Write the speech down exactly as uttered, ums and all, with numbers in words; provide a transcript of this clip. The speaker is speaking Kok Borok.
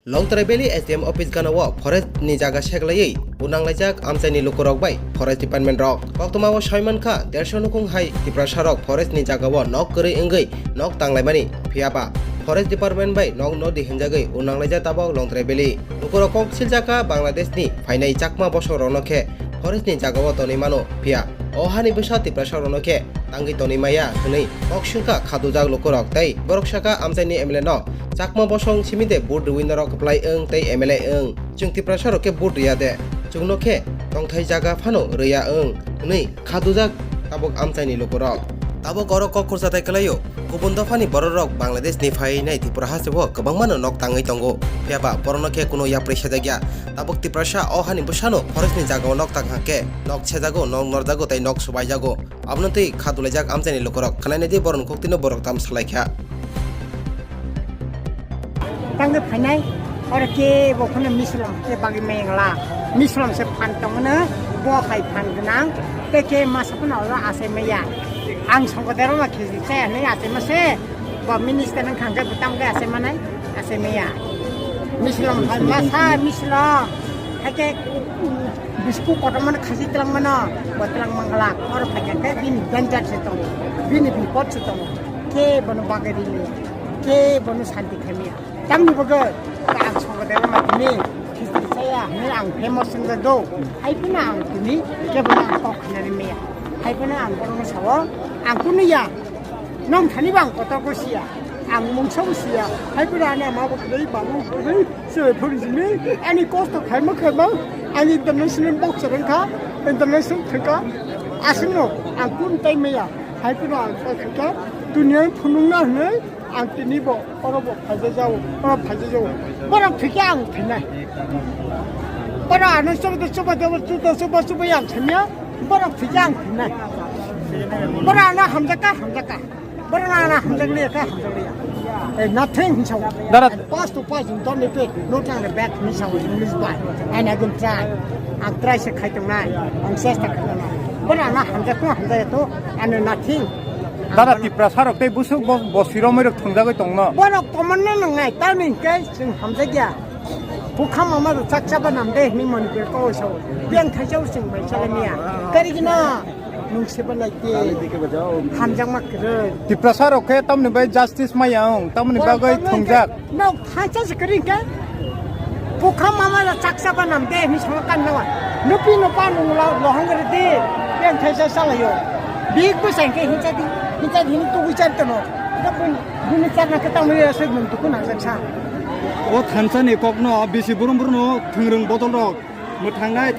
Longtrai Valley S D M office gana o forest ni jaga seglaiwi unanglaijak amchaini lukurok bai forest department rok. Koktwma o saimankha dersho nukhung hai Tiprasa rok forest ni jaga o nok kwrwi wngwi nok tanglaimani, phiyaba forest department bai nok no dihinjagwi unanglaijak tabok Longtrai Valley. Lukurok kok siljaka Bangladesh ni phainai Chakma bosong rokno khe forest ni jaga o tonwi mano, phiya o hani bwsa Tiprasa rokno khe tangwi tonwi maya hwnwi kok swngkha khadujak lukurok tei borok saka amchaini M L A no Chakma bosong simi de vote rwui norok kwplai wng tei M L A wng. Chwng Tiprasa rok khe vote rwya de, chwngno khe tongthai jaga phano rwya wng hwnwi khadujak tabok amchaini lukurok. Tabok oro kok khursa tai kwlaio, kubun dophani bororok Bangladesh ni phainai Tripura hasteo kwbangmano nok tangwi tongo, phiyaba borokno khe kuno yapri sejakya. Tabok Tiprasa o hani bwsano forest ni jagao nok tang khe nok sejago, nok norjago tei nok swbaijago. Abono tei kha dulaijak amchaini lukurok khwnainai di borokni koktwino borok tam salaikha. Tangwi phainai, oro kebo phano mislom khe bagwi mengla. Mislom se phan tongmano, bo hai phan gwnang, tei khe masa phano oro achai maya. Ang songko derma kheji chaya hinwi achai mase, bo minister wngkha hwnkhe bo tamo khe achai manai, achai maya. Mislom hai masa mislom, hai khe bisku kotorma khasi twlang mano, bo twlang mangla, oro phaikha khe bini danger se tongo, bini bipod se tongo, khe bono bagwi rini, khe bono santi khaimaya. Tamni bagwi ang songo dera ma tini khichdi chaya hwnwi ang famous wngjago. Hai phano ang tini kebono ang kok khnani maya. Hai phano ang borokno sao, ang kunu ya. Nong thani bang kotor ko siya. Ang mungsa bo siya. Hai phano ani ama bo kwrwi, baba bo kwrwi, se phuri sini. Ani kosto khaima khaima, ani international boxer wngkha, international thangkha. Aswkno ang kun tai maya. Hai phano ang kok khaikha. Dunia phunukna hwnwi. Ang tini bo, oro bo phaijajao, oro phaijajao. Borok thwikhe ang thinai. Borok ano chubaide, chubaide, chubaide, chubaide ang thangya. Borok thwikhe ang thinai. Borok ano hamjakha, hamjakha. Borok ano hamjakliya kha, hamjakliya. Eh, nothing hinwi sao. Dara- And pass to pass in don't repeat. No turn back hinwi sao English bai. And I will try. Ang try se khai tongnai. Ang chesta khai tongnai. Borok ano hamjakha, hamjakya to. Ano nothing. Dada Tiprasa rok tei busuk bo, bo siromoi rok thwngjagwi tongno. Borok komonno nwngnai, tamni hwnkhe chwng hamjakya. Bukha mama rok chak chaba nam de hwnwi Manipur ko sao. Biyang thaisa o chwng bai chala miya. Karigino nwng seba lai de. Hamjakma kwrwi. Tiprasa rok khe tamni bai justice maya wng, tamni bagwi thwngjak. Nok thansa se kering ke. Bukha mama la chaksa banam de mi sama kan nawa. Nupi no pa nung la lohong gere de. Yang thaisa salayo. Big bu sang ke hincha di. Hincha di tu wichar tono. Da bun bun char na kata mri asek nung tu kun asak sa. O thansa ni kok no bisi burum burum no thwngrwng bodol rok. Mwthangnai.